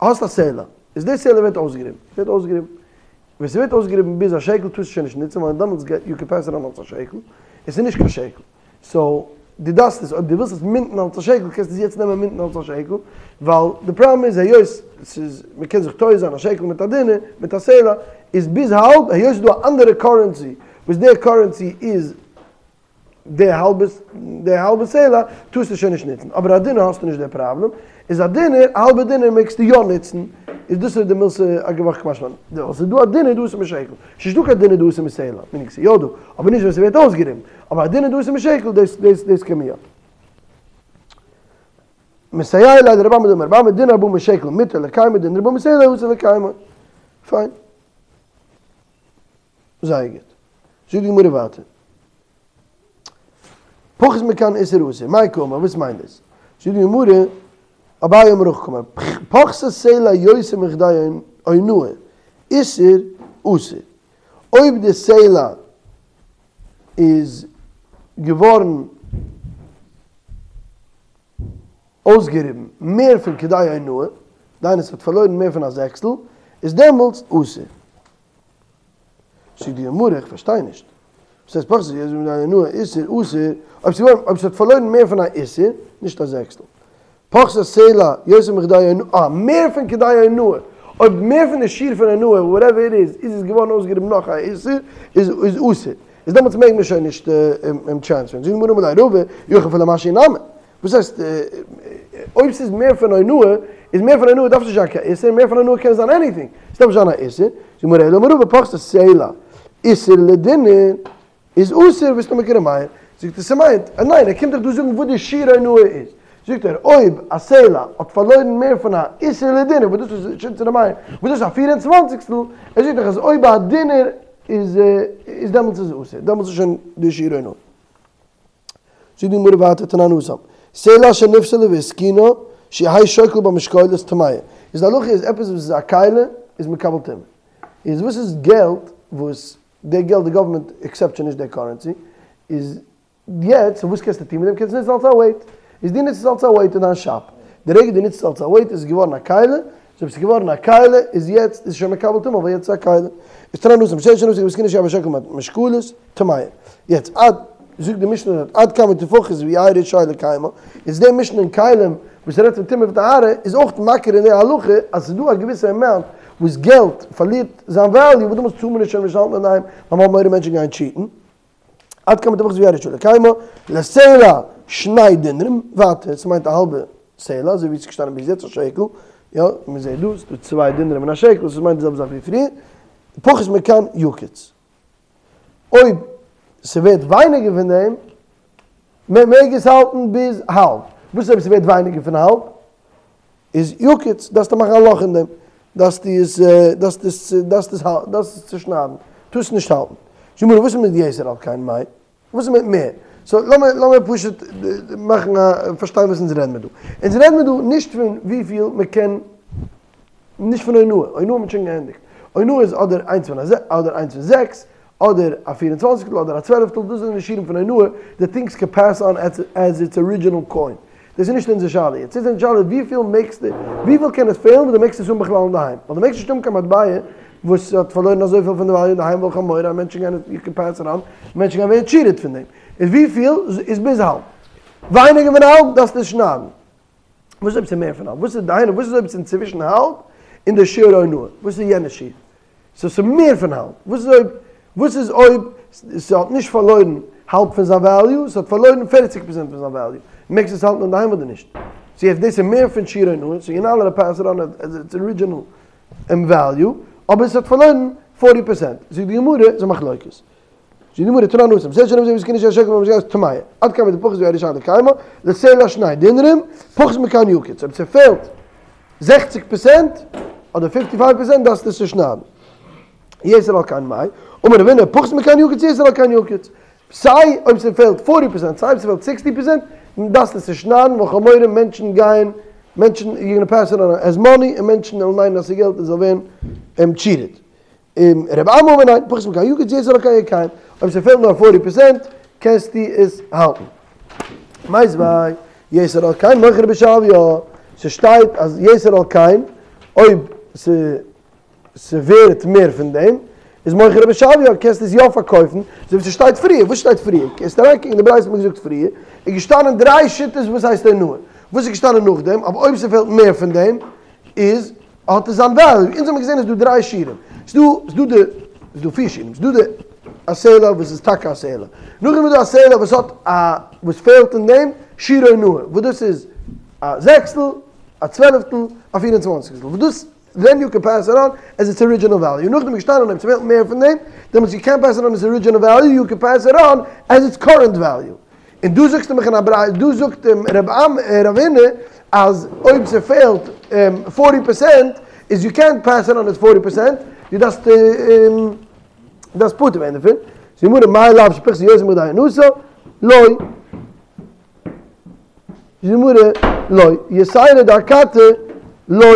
Speaker 1: האסט א סלע, איז די סלע ווערט אויסגעריבן, ווערט אויסגעריבן, ווען ס'ווערט אויסגעריבן ביז א שקל טארסטו שוין נישט נוצן ווייל דעמאלטס גייט יו קען פעס איט אן אלס א שקל, און ס'איז נישט קיין שקל, סאו דו דארפסט עס, אויב דו ווילסט עס מינטן אלס א שקל קענסטו עס יעצט נעמען מינטן אלס א שקל, ווייל די פראבלעם איז היות ס'איז מ'קען זיך טועה זיין א שקל מיט א דינר, מיט א סלע, איז ביז האלב, היות ס'איז דא א אנדערע קארענסי וואס די קארענסי איז די האלבע די האלבע סלע טארסטו שוין נישט נוצן, אבער א דינר האסטו נישט די פראבלעם, איז א דינר, א האלבע דינר מעגסטו יא נוצן, איז דאס איז די מילתא אגב אורחא קא משמע לן, ס'איז דא א דינר דאתי משקל, ס'איז נישטא קיין דינר דאתי מסלע, מיינינג ס'איז יא דא, אבער נישט ווען ס'ווערט אויסגעריבן, אבער א דינר דאתי משקל דאס דאס דאס קען מען יא. מסייע ליה לרבי אמי דאמר רבי אמי דינר הבא משקל מותר לקיימו דינר הבא מסלע אסור לקיימו. פיין. זייער גוט. זאגט די גמרא ווייטער. פחות מכאן איסור אסור, מאי קאמר, וואס מיינט דאס? זאגט די גמרא, אביי אמר הכי קאמר, פחתה סלע יותר מכדי אונאה, איסור אסור. אויב די סלע איז געווארן אויסגעריבן מער פון כדי אונאה, דהיינו עס האט פארלוירן מער פון א זעקסטל, איז דעמאלטס אסור. זאגט די גמרא, איך פארשטיי נישט. וואס הייסט פחתה יותר מכדי אונאה איסור אסור, אויב ס'איז געווארן, אויב ס'האט פארלוירן מער פון א איסור, נישט א זעקסטל. פחתה סלע יותר מכדי אונאה, אה, מער פון כדי אונאה, אויב מער פון די שיעור פון אונאה, וואטעווער איט איז, איז עס געווארן אויסגעריבן נאך א איסור, איז איז אסור. איז דעמאלטס מעג מען שוין נישט אים טרענספערן. זאגט די גמרא אמר ליה רבא, אי הכי אפילו משהו נמי. וואס הייסט, אויב ס'איז מער פון אונאה, איז מער פון אונאה דארף נישט זיין קיין איסור, מער פון אונאה קען זיין עניטינג, ס'דארף נישט זיין א איסור, זאגט די גמרא אלא אמר רבא פחתה סלע, איסור לדינר איז אסור וסתמא כר' מאיר, זאגט ער ס'מיינט, ניין ער קומט דאך דא זאגן וואס די שיעור אונאה איז, זאגט ער אויב א סלע האט פארלוירן מער פון א איסור לדינר וואס דאס איז שיטת ר' מאיר, וואס דאס איז א פיר און צוואנציגסטל, ער זאגט דאך אז אויב א דינר. איז איז דעמאלטס איז אסור, דעמאלטס איז שוין די שיעור אונאה. זאגט די גמרא ווייטער תנן התם, סלע שנפסלה והתקינה שיהא שוקל במשקולת טמאה, איז די הלכה איז עפעס וואס איז א כלי איז מקבל טומאה, איז וואס איז געלט וואס די געלט די גאווערמענט עקסעפט שוין נישט די קארענסי, איז יעצט וואס קענסטו טון מיט דעם? קענסט נוצן אלס א וועיט. איז דו נוצט עס אלס א וועיט אין דיין שאפ. די רגע דו נוצט עס אלס א וועיט איז עס געווארן א כלי, סאו אויב עס איז געווארן א כלי איז יעצט איז עס שוין מקבל טומאה ווייל יעצט איז א כלי. איז תנן התם סלע שנפסלה והתקינה שיהא שוקל במשקולת טמאה. יעצט עד זאגט די משנה דארט עד כמה תפחת ויהא רשאי לקיימה. איז די משנה אין כלים וואס רעדט פון טומאה וטהרה איז אויך מכיר אין די הלכה אז ס'איז דא א געוויסע אמאונט וואס געלט פארלירט זיין וועליו וואס דעמאלטס טאר מען עס שוין נישט האלטן אינדערהיים ווייל מ'האט מורא מענטשן גייען טשיטן. עד כמה תפחת ויהא רשאי לקיימה, לסלע שני דינרים, ווייטער, ס'מיינט א האלבע סלע, אזוי ווי ס'איז געשטאנען ביז יעצט א שקל, יא, מען זעט דא, ס'דא צוויי דינרים און א שקל, ס'מיינט די זעלבע זאך ווי פריער, פחות מכאן יקיץ. אויב ס'ווערט ווייניגער פון דעם, מען מעג עס האלטן ביז האלב, וואס איז אויב ס'ווערט ווייניגער פון האלב? איז יקיץ, דארפסטו מאכן א לאך אין דעם, דארפסטו עס, דארפסטו עס, דארפסטו עס, דארפסט עס צושניידן, טארסט נישט האלטן. זאגט די גמרא, וואס איז מיט יתר על כן מאי? וואס איז מיט מער? סאו לאמיר, לאמיר פשוט מאכן א, פארשטיין וואס אונז רעדן מיר דא. אונז רעדן מיר דא נישט פון וויפיל מען קען, נישט פון אונאה, אונאה האט מען שוין געענדיגט. אונאה איז אדער איינס פון א, אדער איינס פון זעקס, אדער א פיר און צוואנציגסטל אדער א צוועלעפטל, דאס זענען די שיעורים פון אונאה, די טינגס קען פעס אן עז איטס ארידזשינעל קוין. דאס איז נישט אונזער שאלה יעצט, אונזער שאלה איז וויפיל מעגסטו, וויפיל קען עס פעלן וואס דו מעגסט עס האבן בכלל אינדערהיים, ווייל דו מעגסט נישט האבן קיין מטבע וואס האט פארלוירן אזויפיל פון די וועליו אינדערהיים ווייל כ'האב מורא אז מענטשן גייען יו קען פעס איט אן, מענטשן גייען ווערן טשיטעד פון דעם, איז וויפיל איז ביז האלב? ווייניגער פון האלב דארפסטו עס שניידן. וואס איז אויב ס'איז מער פון האלב? וואס איז דהיינו וואס איז אויב ס'איז אינצווישן האלב און די שיעור אונאה? וואס איז יענע שיעור? סאו ס'איז מער פון האלב. וואס איז אויב וואס איז אויב ס'האט נישט פארלוירן האלב פון זיין וועליו, ס'האט פארלוירן פערציג פראצענט פון זיין וועליו, מעגסט עס האלטן אינדערהיים אדער נישט? סאו יעצט דאס איז מער פון שיעור אונאה, סאו יו נאט אלאוד טו פעס איט אן עז איטס ארידזשינעל וועליו, אבער ס'האט פארלוירן פארטי פערסענט. זאגט די גמרא, ס'איז א מחלוקת. זאגט די גמרא, תנן התם, סלע שנפסלה והתקינה שיהא שוקל במשקולת טמאה, עד כמה דפחת ויהא רשאי לקיימה, לסלע שני דינרים, פחות מכאן יקיץ, אויב ס'פעלט זעכציג פערסענט אדער פיפטי פייוו פערסענט דארפסטו עס צושניידן. יתר על כן מאי, אמר רב הונא, פחות מכאן יקיץ יתר על כן יקיץ. סיי אויב ס'פעלט פארטי פערסענט סיי אויב ס'פעלט סיקסטי פערסענט דארפסטו עס צושניידן ווייל כ'האב מורא מענטשן גייען מענטשן יו גאנא פעס איט אן עז מאני און מענטשן וועלן מיינען אז ס'איז געלט און זאל ווערן טשיטעד. און רבי אמי אמר ניין, פחות מכאן יקיץ יתר על כן יקיים, אויב ס'פעלט נאר פארטי פערסענט קענסטו עס האלטן. מיתיבי, יתר על כן מוכר בשוויה, ס'שטייט אז יתר על כן אויב ס'ווערט מער פון דעם איז מוכר בשוויה קענסטו עס יא פארקויפן, אזוי ווי ס'שטייט פריער, וואס שטייט פריער? קענסט אריינקוקן אין די ברייתא האט מען געזאגט פריער, איז געשטאנען דריי שיטות וואס הייסט אונאה, וואס איז געשטאנען נאכדעם, אבער אויב ס'פעלט מער פון דעם איז האט עס זיין וועליו, אונז האבן געזען אז ס'דא דריי שיעורים, ס'דא ס'דא די ס'דא פיר שיעורים, ס'דא די א סלע וואס איז טאקע א סלע, נאכדעם איז דא א סלע וואס האט א וואס פעלט אין דעם שיעור אונאה, וואס דאס איז א זעקסטל, א צוועלעפטל, א פיר און צוואנציגסטל, וואס דאס דען יו קען פעס איט אן עז איטס ארידזשינעל וועליו, נאכדעם איז געשטאנען אויב ס'פעלט מער פון דעם, דעמאלטס יו קענט פעס איט אן עז ארידזשינעל וועליו, יו קען פעס איט אן עז איטס קארענט וועליו. און דא זאגסטו מיך אין א ברייתא, דא זאגט רב הונא אז אויב ס'פעלט פארטי פערסענט איז יו קענט פעס איט אן עז פארטי פערסענט, דו דארפסט דארפסט פטור ווערן דערפון, זאגט די גמרא מאי לאו שפיחתה יותר מכדי אונאתה, לא, זאגט די גמרא לא, יתירא דאכתי לא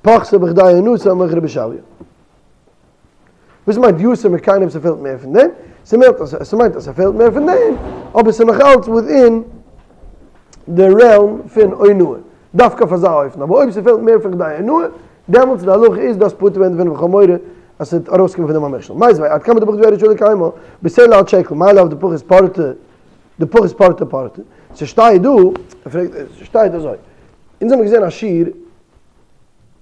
Speaker 1: פחתה בכדי אונאתה מוכרה בשוויה. וואס מיינט יתר מכאן אויב ס'פעלט מער פון דעם? ס'מיינט אז ס'מיינט אז ס'פעלט מער פון דעם, אבער ס'איז נאך אלץ וויטין די רעלם פון אונאה, דווקא אויף אזא אופן, אבער אויב ס'פעלט מער פון כדי אונאה, דעמאלטס די הלכה איז דארפסט פטור ווערן דערפון ווייל כ'האב מורא אז ס'וועט ארויסקומען פון דעם א מכשול. מיתיבי, עד כמה דפחת ויהא רשאי לקיימה, בסלע עד שקל, מאי לאו דפחית פורתא, דפחית פורתא פורתא, ס'שטייט דא, ער פרעגט, ס'שטייט אזוי, אונז האמיר געזען א שיעור,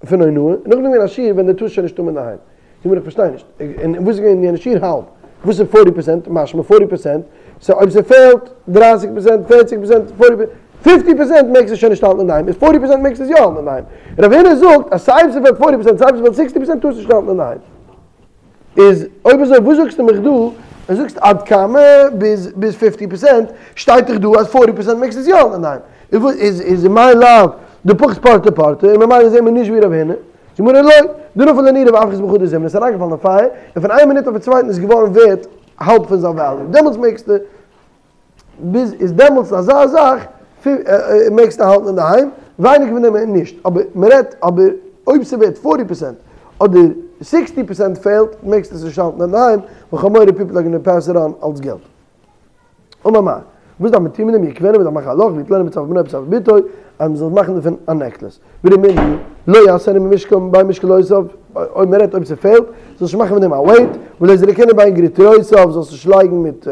Speaker 1: פון אונאה, און נאכדעם געווען א שיעור ווען דו טארסט שוין נישט האבן אינדערהיים. זאג מיר איך פארשטיי נישט, און וואס איז געווען יענע שיעור? האלב. וואס איז פארטי פערסענט? משמע פארטי פערסענט, סאו אויב ס'פעלט דרייסיג פערסענט, פערציג פערסענט, פארטי פערסענט, פיפטי פערסענט מעגסטו שוין נישט האלטן אינדערהיים, איז פארטי פערסענט מעגסטו עס יא האלטן אינדערהיים. רב הונא זאגט אז סיי אויב ס'פעלט פארטי פערסענט סיי אויב ס'פעלט סיקסטי פערסענט טארסטו נישט האלטן אינדערהיים. איז אויב אזוי וואס זאגסטו מיך דא? ווען זאגסט עד כמה ביז ביז פיפטי פערסענט, שטייט דאך דא אז פארטי פערסענט מעגסטו עס יא האלטן אינדערהיים. איז וואס איז איז מאי לאו דפחית פורתא פורתא און ממילא זעהן מיר נישט ווי רב הונא. זאגט די גמרא לא, דנפל לנורא ואפחית בחדא זימנא, עס איז אריינגעפאלן אין פייער, און פון איין מינוט אויפן צווייטן איז געווארן ווערט האלב פון זיין וועליו, דעמאלטס מעגסטו, ביז איז דעמאלטס אזא זאך מעגסטו האלטן אינדערהיים, ווייניגער פון דעם נישט, אבער מען רעדט אבער אויב ס'ווערט פארטי פערסענט אדער סיקסטי פערסענט פעלט מעגסטו עס נישט האלטן אינדערהיים, ווייל כ'האב מורא פיפל אר גאנא פעס איט אן אלס געלט. אמר מר. וואס דארף מען טון מיט דעם יקבנו? מען דארף מאכן א לאך ויתלנו בצואר בנו ובצואר בתו, אז מען זאל מאכן דערפון א נעקלעס. ורמינהו, לא יעשנו במשקל בין משקלותיו, אויב מען רעדט אויב ס'פעלט, זאלסט נישט מאכן פון דעם א וועיט, ולא יזרקנו בין גרוטרותיו, זאלסט נישט לייגן מיט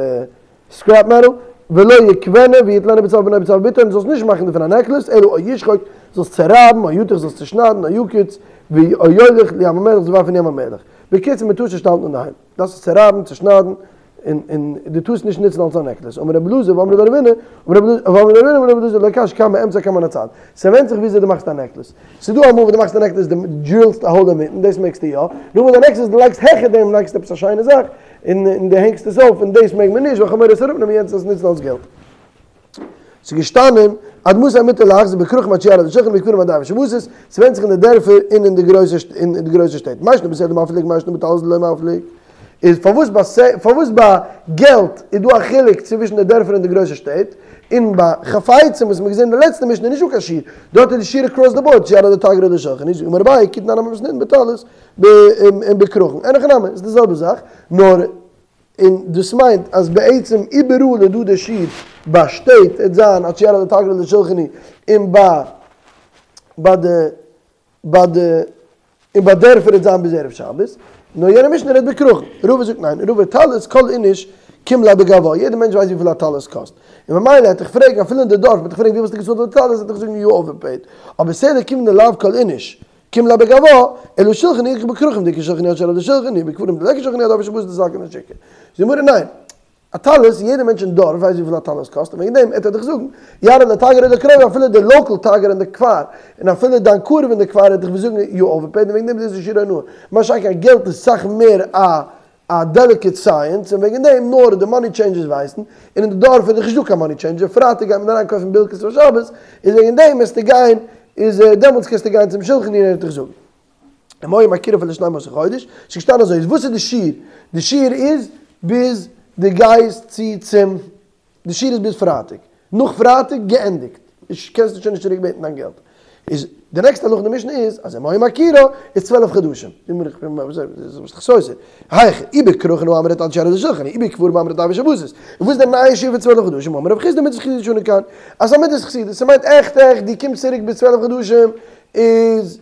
Speaker 1: סקרעפ מעטאל, ולא יקבנו ויתלנו בצואר בנו ובצואר בתו, און זאלסט נישט מאכן דערפון א נעקלעס, אלא או ישחוק, זאלסט צערייבן, או יתוך, זאלסט צעשניידן, או יקוץ, או יוליך לים המלח, זאלסט ווארפן אין ים המלח. בקיצור, מען טאר עס נישט האלטן אינדערהיים. דארפסט עס צערייבן, צעשניידן, און און דו טארסט נישט נוצן אלס א נעקלעס. אמר רבי אלעזר ואמרי לה רבינא, אמר רבי אלעזר ואמרי לה רבינא אמר רבי אלעזר לא קשיא כאן באמצע כאן מן הצד. ס'ווענדט זיך וויאזוי דו מאכסט א נעקלעס. ס'איז דא אמאל וואס דו מאכסט א נעקלעס דו דרילסט א האול אינמיטן, דאס מעגסטו יא. נאכדעם די נעקלעס דו לייגסט העכער דעם לייגסטו עפעס א שיינע זאך, און און דו הענגסט עס אויף, און דאס מעג מען נישט, ווייל כ'האב מורא עס אראפנעמען יענץ עס נוצן אלס געלט. ס'איז געשטאנען, עד מתי מותר להחזיר בכרכים עד שיראה לשולחני ובכפרים עד ערב שבתות, ס'ווענדט זיך אין די דערפער און אין די גרויסע אין די גרויסע שטעט. מאי שנא בסלע דמפליג מאי שנא בטלית דלא מפליג. איז פארוואס ביי פארוואס ביי געלט איז דא א חילוק צווישן די דערפער און די גרויסע שטעט, און ביי חפצים וואס מ'האט געזען אין די לעצטע משנה איז נישטא קיין שיעור, דארט איז די שיעור אקראס די באורד שיראה לתגרא לשולחני, אמר אביי כי תנן הני מתניתין בטלית ובכרכין, אין הכי נמי, איז די זעלבע זאך, נאר און דאס מיינט אז בעצם איבעראל איז דא די שיעור, ביי שטעט עט זיין עד שיראה לתגרא לשולחני און ביי ביי די ביי די און ביי דערפער עט זיין ביז ערב שבת, נאר יענע משנה רעדט בכרכין, רבא זאגט ניין, רבא טלית כל איניש קים ליה בגווה, יעדער מענטש ווייסט וויפיל א טלית קאסט, און ממילא העט איך פרעגן אפילו אין די דארף וועט איך פרעגן וויפיל האסטו געצאלט פאר די טלית וועט ער זאגן יו אווערפעיד, אבער סלע כיון דלאו כל איניש קים ליה בגווה, אלא שולחני איכא בכרכים דאיכא שולחני עד שיראה לשולחני, בכפרים דליכא שולחני עד ערבי שבתות דסלקי לשוקא. זאגט די גמרא ניין. א טלית, יעדער מענטש אין דארף ווייסט וויפיל א טלית קאסט, און וועגן דעם עט ער דיך זאגן, יראה לתגרא לקרובה אפילו די לאקעל תגר אין די כפר, און אפילו דיין קרוב אין די כפר עט דיך זאגן יו אווערפעיד, און וועגן דעם איז דאס די שיעור הונאה. מה שאין כן געלט איז סאך מער א א דעליקעט סייענס, און וועגן דעם נאר די מאני טשעינדזשערס ווייסן, און אין די דארף איז דאך נישטא קיין מאני טשעינדזשער, פרייטאג גייט מען אריין קויפן בילקעס פאר שבת, איז וועגן דעם מוזטו גיין, איז דעמאלטס קענסטו גיין צום שולחני און ער וועט דיך זאגן. אם היה מכירה אפילו שנים עשר חודש, ס'איז געשטאנען אזוי, איז וואס איז די שיעור? די שיעור איז ביז דו גייסט צו צום, די שיעור איז ביז פרייטאג, נאך פרייטאג געענדיגט, קענסטו שוין נישט צוריק בעטן דיין געלט. איז די נעקסטע הלכה אין די משנה איז אז אם היה מכירה איז צוועלף חדשים. היכא, אי בכרכין הא אמרת עד שיראה לשולחני, אי בכפרים אמרת ערבי שבתות. און וואס איז די נייע שיעור פון צוועלף חדשים? אמר רב חסדא מידת חסידות שנו כאן. אז ס'איז א מידת חסידות, ס'מיינט עכט עכט דו קומסט צוריק ביז צוועלף חדשים איז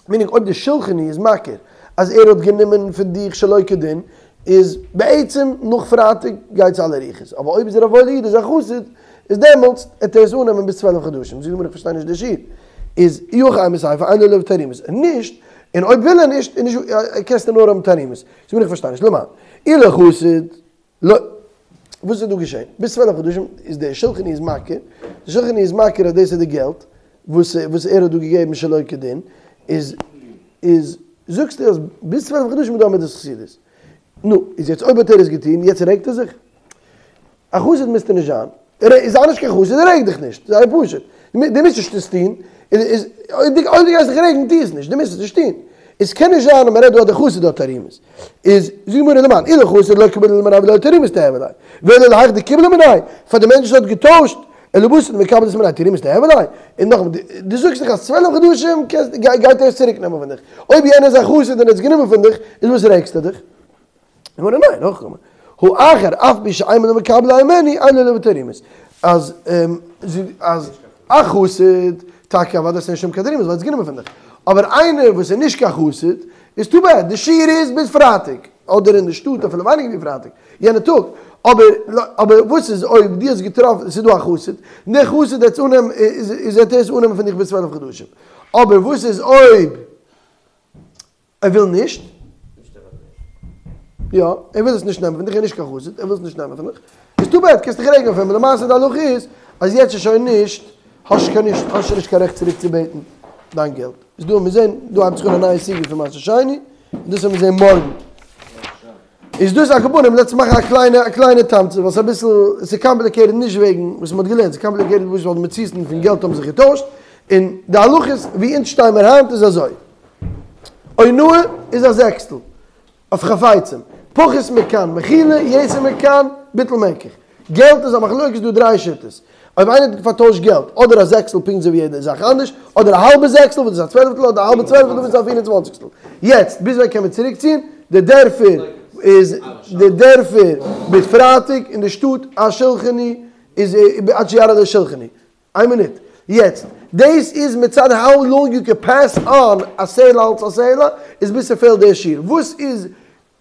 Speaker 1: מיינינג אויב די שולחני איז מכיר אז ער האט גענומען פון דיך שלא כדין, איז בעצם נאך פרייטאג גייט צו אלע רוחות, אבער אויב איז ער א וואוילע איד איז א חסיד, איז דעמאלטס עט ער עס אננעמען ביז צוועלף חדשים, זאגט די גמרא איך פארשטיי נישט די שיעור, איז אי הכי אימא סיפא אין לו עליו תרעומת, נישט, און אויב וויל ער נישט, איז נישט, קענסטו נאר האבן תרעומת, זאגט די גמרא איך פארשטיי נישט, למאן אי לחסיד. לא. וואס איז דא געשען? ביז צוועלף חדשים איז דער שולחני איז מכיר, דער שולחני איז מכיר אז דאס איז די געלט וואס וואס ער האט דא געגעבן שלא כדין, איז איז זאגסטו אז ביז צוועלף חדשים איז דא א מידת חסידות. נו, איז יעצט אויב האט ער עס געטון, יעצט רעגט ער זיך? א חסיד מוזטו נישט זיין. זיי נישט קיין חסיד, רעג דיך נישט. זייער פשוט. דו מוזט נישט עס טון. איז אויב דו גייסט דיך רעגן, טו עס נישט. דו מוזט עס נישט טון. עס קען נישט זיין אז מען רעדט דא אז דער חסיד האט תרעומות. איז זאגט די גמרא למאן אי לחסיד לא קבילא מיניה ולא תרעומות תיהוי ליה, ואלא להאיך דקיבלה מיניה, פאר די מענטש וואס האט געטוישט, אלא בתר דמקבלת מיניה תרעומות תיהוי ליה, און נאכאמאל דו זאגסט דאך אז צוועלף חדשים גייט ער עס צוריק נעמען פון דיך, אויב יענער איז א חסיד און ער האט עס גענומען פון דיך, איז וואס רעגסטו דיך? גמרא ניין, הכי קאמר, האחר אף על פי שאינו מקבל הימנו אין לו עליו תרעומות, אז אז א חסיד, טאקע אוודאי איז נישט קיין תרעומות ווייל ער האט עס גענומען פון דיך, אבער איינער וואס איז נישט קיין חסיד, איז טו בעד, די שיעור איז ביז פרייטאג, אדער אין די שטאט אפילו ווייניגער ווי פרייטאג, יענע טאג, אבער אבער וואס איז אויב דו האסט געטראפן ס'איז דא א חסיד, און דער חסיד וועט עס אננעמען איז וועט ער עס אננעמען פון דיך ביז צוועלף חדשים, אבער וואס איז אויב ער וויל נישט? יא, ער וויל עס נישט נעמען פון דיך, ער איז נישט קיין חסיד, ער וויל עס נישט נעמען פון דיך, איז טו בעד, קענסט דיך רעגן אויף אים, למעשה די הלכה איז אז יעצט איז שוין נישט, האסט קיין נישט, האסט שוין נישט קיין רעכט צוריק צו בעטן דיין געלט. איז דא מיר זעהן, דא הייבט זיך אן א נייע סוגיא פון מעשר שני, און דאס וועלן מיר זעהן מארגן. איז דאס על כל פנים, לעטס מאכן א קליינע א קליינע תמצית, ווייל ס'איז אביסל, ס'איז קאמפליקעיטעד נישט וועגן וואס מ'האט געלערנט, ס'איז קאמפליקעיטעד פשוט ווייל די מציאות'ן פון געלט האבן זיך געטוישט, און די הלכות ווי אונז שטיי מיר היינט איז אזוי. אונאה איז א זעקסטל אויף חפצים. פחות מכאן מחילה, יתר מכאן ביטול מקח. געלט איז א מחלוקת, דא דריי שיטות. אויב איינער האט פארטוישט געלט, אדער א זעקסטל פונקט אזוי ווי יעדע זאך אנדערש, אדער א האלבע זעקסטל וואס איז א צוועלפטל, אדער א האלבע צוועלפטל וואס איז א פיר און צוואנציגסטל. יעצט, ביז ווען קען מען צוריקציען? די דערפער איז די דערפער ביז פרייטאג, אין די שטאט עד שלחני איז עד שיראה לשולחני. איין מינוט. יעצט, דאס איז מצד האו לאנג יו קען פעס אן א סלע אלס א סלע, איז ביז ס'פעלט דער שיעור. וואס איז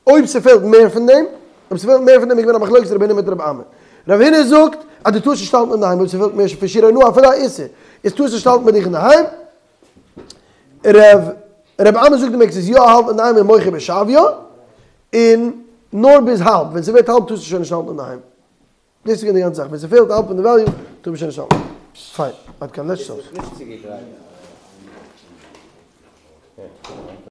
Speaker 1: אויב ס'פעלט מער פון דעם? אויב ס'פעלט מער פון דעם איז געווען א מחלוקת רב הונא מיט רב אמי. רב הונא זאגט אז דו טארסט נישט האלטן אינדערהיים אויב ס'פעלט מער פון שיעור אונאה אפילו א איסור, איז טארסט נישט האלטן ביי דיך אינדערהיים. רב רב אמי זאגט דו מעגסט עס יא האלטן אינדערהיים און מוכר בשוויה, און נאר ביז האלב, ווען ס'ווערט האלב טארסטו שוין נישט האלטן אינדערהיים. דאס איז געווען די גאנצע זאך, ווען ס'פעלט האלב פון די וועליו טאר מען שוין נישט האלטן. פיין, עד כאן לעצטע.
Speaker 3: נישט צוגעגרייט.